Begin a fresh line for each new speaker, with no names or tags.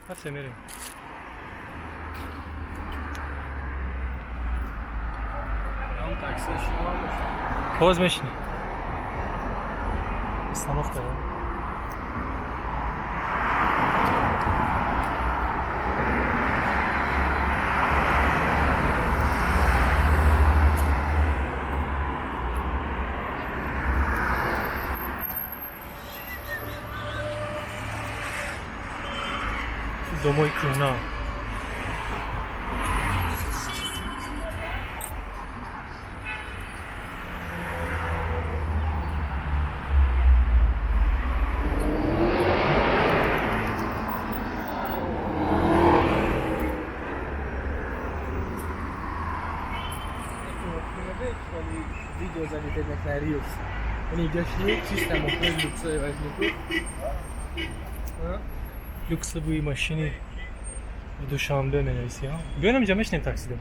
Рафтем, мерем.
Такси шумо.
Боз мешинӣ. Остановка. Домой кӯҳна.
Видео залететь на Reels. Они дошли, чисто мокрый люксовый возьму.
Люксовые машины в Душанбе менависӣ. Биёнам ҷа, мешинем таксида.